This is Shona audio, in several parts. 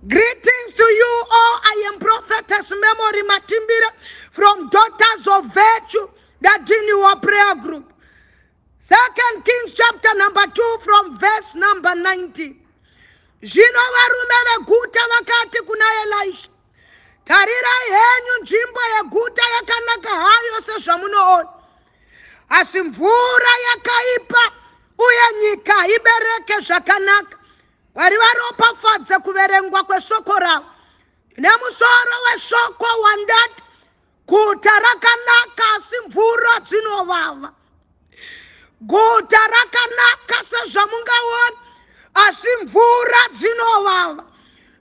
Greetings to you all. I am Prophetess Memory Matimbire from Daughters of Virtue, the Genuine Prayer Group. Second Kings chapter number 2 from verse number 19. Zvino varume veguta vakati kuna Elisha, tarirai henyu nzvimbo yeguta yakanaka hayo sezvamunoona, asi mvura yakaipa uye nyika ibereke zvakanaka. Mwari varopafadze kuverengwa kwesoko ravo. Nemusoro wesoko wandati, guta rakanaka asi mvura dzinovava. Guta rakanaka sezvamungaona asi mvura dzinovava.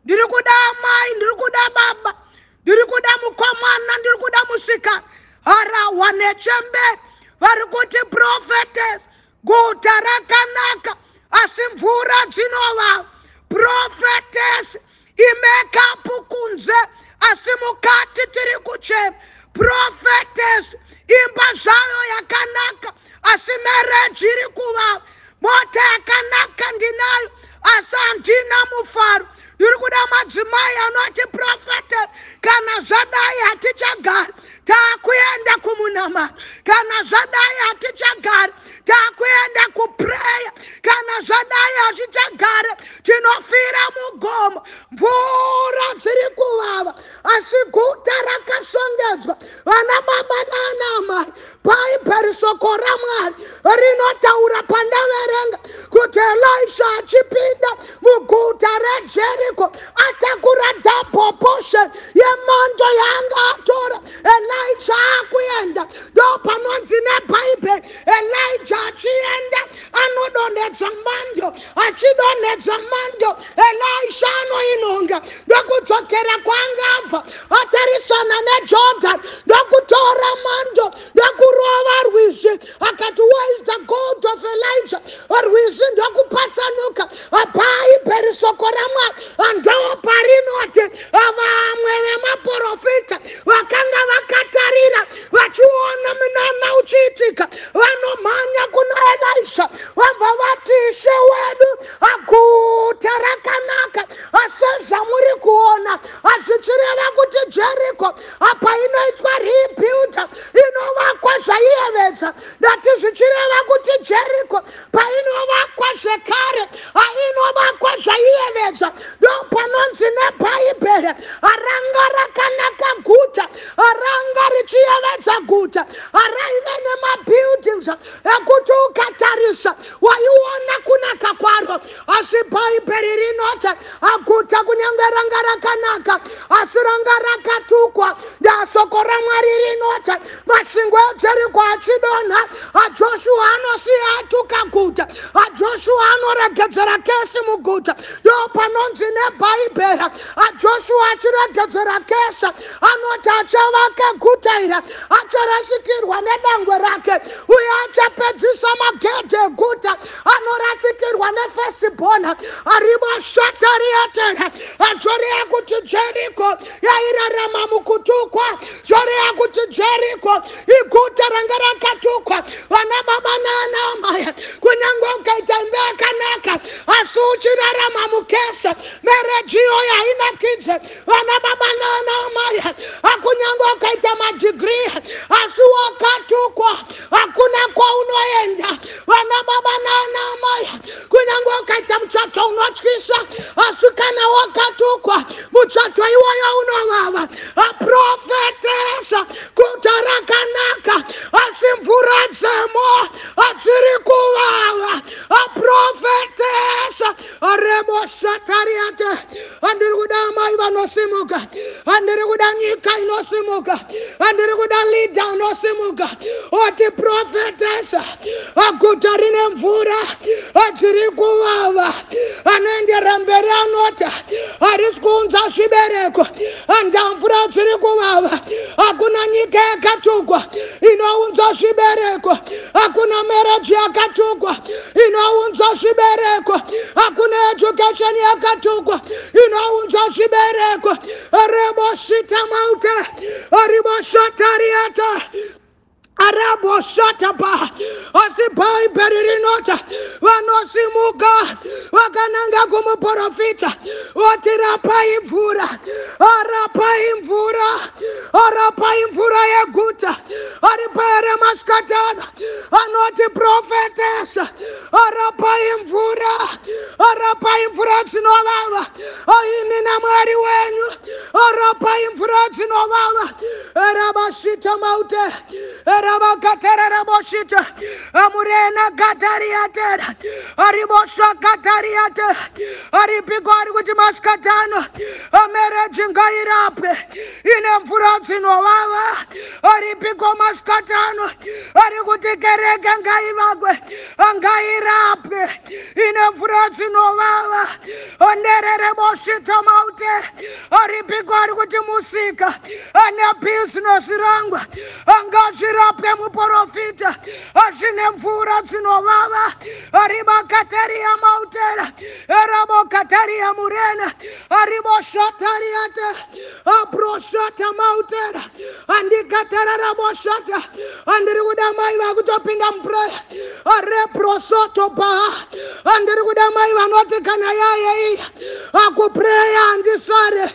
Ndiri kuda amai, ndiri kuda baba, ndiri kuda mukomana, ndiri kuda musikana, harahwa nechembere vari kuti prophetess, guta rakanaka asi mvura dzinovava. Prophetess, imakeup kunze asi mukati tiri kuchema. Prophetess, imba zvayo yakanaka asi marriage iri kuvava. Mota yakanaka ndinayo asi handina mufaro. Ndiri kuda madzimai anoti prophetess, kana zvadai hatichagari, taakuenda kumunamata. Kana zvadai hatichagari, taakuenda kuprayer. Kana zvadai hatichagari, tinofira mugomo. Mvura dziri kuvava asi guta rakashongedzwa. Vana baba nana amai, Bhaibheri soko raMwari rinotaura pandaverenga kuti Elisha achipinda muguta reJeriko atakura double portion yemando yaanga atora. Elija akuenda, ndo panonzi neBhaibheri Elija achienda anodonhedza mando, achidonhedza mando Elisha anoinonga, ndokudzokera kwaanga abva atarisana neJordan, ndokutora mando, ndokurova rwizi, akati, "Where is the God of Elijah?" Rwizi ndokupatsanuka. Bhaibheri soko raMwari ndo parinoti vamwe vemaprofita vakanga vakatarira vachiona munana uchiitika vanomhanya kuna Elisha, vabva vati, "Ishe wedu, guta rakanaka sezvamuri kuona." Zvichireva kuti Jeriko apa inoitwa rebuild, inovakwa zvaiyevedza. Ndati zvichireva kuti Jeriko painovakwa zvekare, ainovakwa zvaiyevedza. Ndo panonzi neBhaibheri ranga rakanaka guta, ranga richiyevedza guta, raive nemabuildings ekuti ukatarisa waiona kunaka kwaro. Asi Bhaibheri rinoti guta kunyange ranga rakanaka asi ranga rakatukwa. Ndasoko raMwari rinoti masvingo eJeriko achidonha, aJoshua anosiya atuka guta. AJoshua anoregedzera curse muguta. Ndo panonzi neBhaibheri aJoshua achiregedzera curse anoti achavaka guta iri acharasikirwa nedangwe rake, uye achapedzisa magedhe eguta anorasikirwa nefirstborn. Ariboshatariatera, zvoreva kuti Jeriko yairarama mukutukwa. Zvoreva kuti Jeriko iguta ranga rakatukwa. Vana baba nana amai, kunyange ukaita imba yakanaka asi uchirarama mucurse, marriage iyoyo hainakidze. Vana baba nana amai, akunyange ukaita madegree asi wakatukwa, hakuna kwaunoenda. Vana baba nana amai, kunyange ukaita muchato unotyisa asi kana wakatukwa, muchato iwoyo unovava. Prophetess, guta rakanaka asi mvura dzemo hadziri kuvava. Prophetess, rebosatariate, handiri kuda amai vanosimuka, handiri kuda nyika inosimuka, handiri kuda leader unosimuka oti, "Prophetess, guta rine mvura dziri kuvava." Anoendera mberi anoti harisi kuunza zvibereko, anda mvura dziri kuvava. Hakuna nyika yakatukwa inounza zvibereko, hakuna marriage yakatukwa inounza zvibereko, hakuna education yakatukwa inounza zvibereko. Rebosita mauta ribosatariata. Araboshatapa. Asi Bhaibheri rinoti vanosimuka vakananga kumuprofita voti rapai mvura, arapai mvura, arapai mvura yeguta. Ari pere masikatana anoti prophetess, arapai mvura, arapai mvura dzinovava. Aimi naMwari wenyu, arapai mvura dzinovava. Rabashita maute, rabakatereraboshita, amurena gatariatera, aribosha gatariate, aripiko ari kuti masikatano amereji ngairapwe ine mvura dzinovava. Aripiko masikatano ari kuti kereke ngaivakwe ngairapwe ine mvura dzinovava. Onderereboshita maute, aripiko ari kuti musika ane bhizinesi rangu angazvirapwe muprofita azvine mvura dzinovava. Aribakateria mautera, erabokataria murena, ariboshatariate, abroshata mautera, andikatararaboshata. Andiri kuda mai vakutopinda muprayer areprosoto paha. Andiri kuda mai vanoti kana yaye iya akupreya handisare.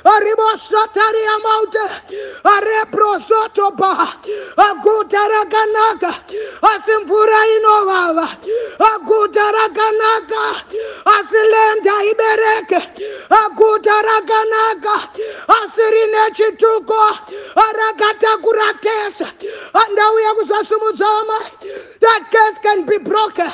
Ariboshataria maute, areprosoto paha. Aguta rakanaka asi mvura inovava. Aguta rakanaka asi lenda ibereke. Aguta rakanaka asi rine chituko rakatakura kesa. Andauya kuzosimudza amai. That case can be broken.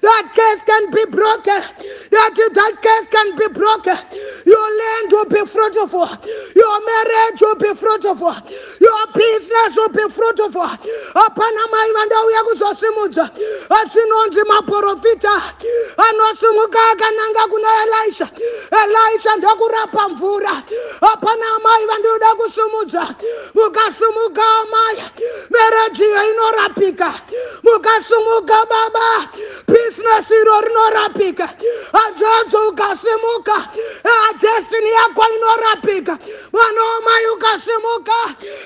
That case can be broken. That case can be broken. Your land will be fruitful. Your marriage will be fruitful. Your business will be fruitful. Hapana mai vandauya kuzosimudza achinonzi maprofita anosimuka akananga kuna Elisha. Elisha ndokurapa mvura. Hapana amai vandinoda kusimudza. Mukasimuka amai, marriage iyo inorapika. Mukasimuka baba, business iro rinorapika. Hanzvadzi ukasimuka, destiny yako inorapika. Mwana wamai ukasimuka,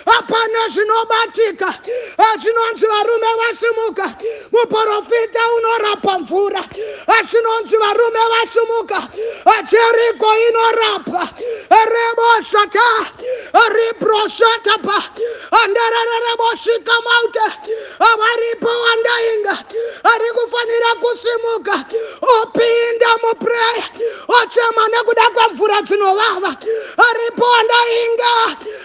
hapana zvinobatika. Zvinonzi varume vasimuka, muprofita unorapa mvura. Zvinonzi varume vasimuka, Jeriko inorapwa. Reboshata, ribroshatapa, andararareboshika maute. Varipo wandainga ari kufanira kusimuka opinda muprayer ochema nekuda kwemvura dzinovava. Aripo wandainga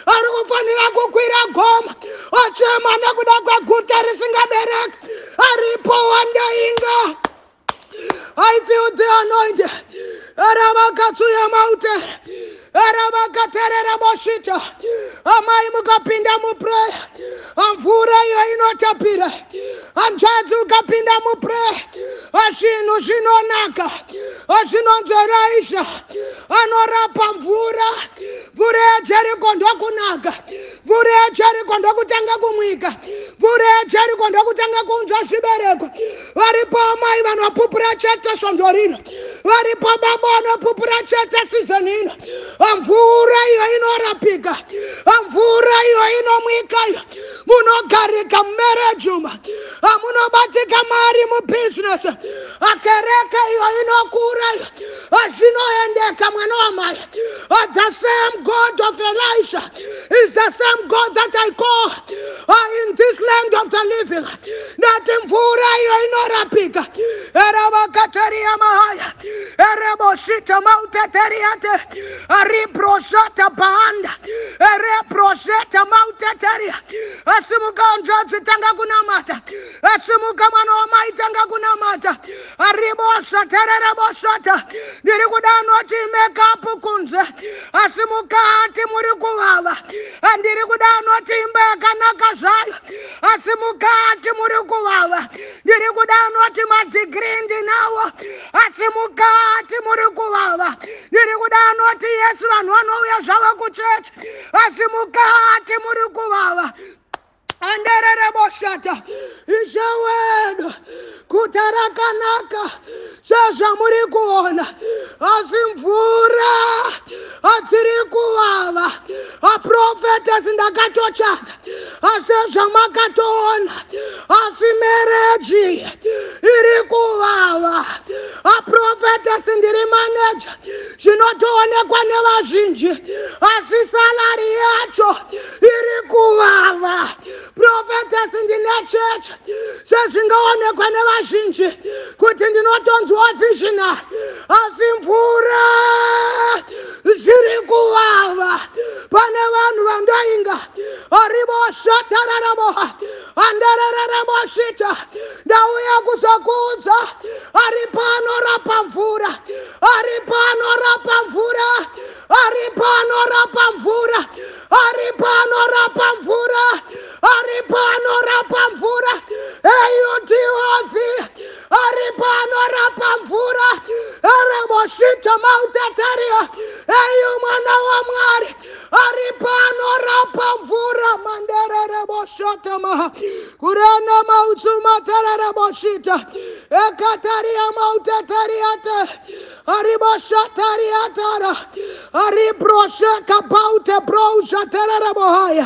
ari kufanira kukwira goma ochema nekuda kweguta risingabereki. Aripo wandainga. I feel the anointing. Arabakatsuya maute, arabakaterera boshita. Amai mukapinda muprayer, mvura iyo inotapira. Hanzvadzi ukapinda muprayer, zvinhu zvinonaka. Zvinonzi Elisha anorapa mvura. Mvura yeJeriko ndokunaka. Mvura yeJeriko ndokutanga kumwika. Mvura yeJeriko ndokutanga kuunza zvibereko. Varipo amai vanopupura chete svondo rino. Varipo baba vanopupura chete season ino. Mvura iyo inorapika. Mvura iyo inomwika iyo. Munogarika mumarriage uma. Munobatika mari mubusiness. Kereke iyo inokura iyo. Zvinoendeka mwana wamai. The same God of Elisha is the same God that I call in this land of the living. Ndati mvura iyo inorapika. Erabakateria mahaya. Ereboshita mauteteriate. Aribroshata baanda. Erebroseta mauteteria. Asimuka hanzvadzi tanga kunamata. Asimuka mwana wamai tanga kunamata. Aribosa terereboshata. Ndiri kuda anoti makeup kunze. Asi mukati muri kuvava. Ndiri kuda anoti imba yakanaka zvayo. Asi mukati muri kuvava. Ndiri kuda anoti madegree ndinawo. Asi mukati muri kuvava. Ndiri kuda anoti Yesu vanhu vanouya zvavo kuchechi. Asi mukati muri kuvava. Anderereboshata. Ishe wedu, guta rakanaka sezvamuri kuona, asi mvura Dziri kuvava. Prophetess, ndakatochata sezvamakatoona, asi marriage iri kuvava. Prophetess, ndiri manager, zvinotoonekwa nevazhinji, asi salary yacho iri kuvava. Prophetess, ndine chechi, sezvingaonekwa nevazhinji kuti ndinotonzwa visionary, asi mvura dziri kuvava. Pane vanhu vandainga ariboshatararabo andarararaboshita. Ndauya kuzokuudza, ari pano rapa mvura, ari pano rapa mvura, ari pano rapa mvura, ari pano rapa mvura, ari pano rapa mvura. Eyutiwazi ari pano rapa mvura ereboshita mautataria. Eyu mwana waMwari ari pano rapa mvura manderereboshata maha kurena mautsumatarareboshita ekataria mautatariate ariboshatariatara aribroseka baute broushatererebohaya.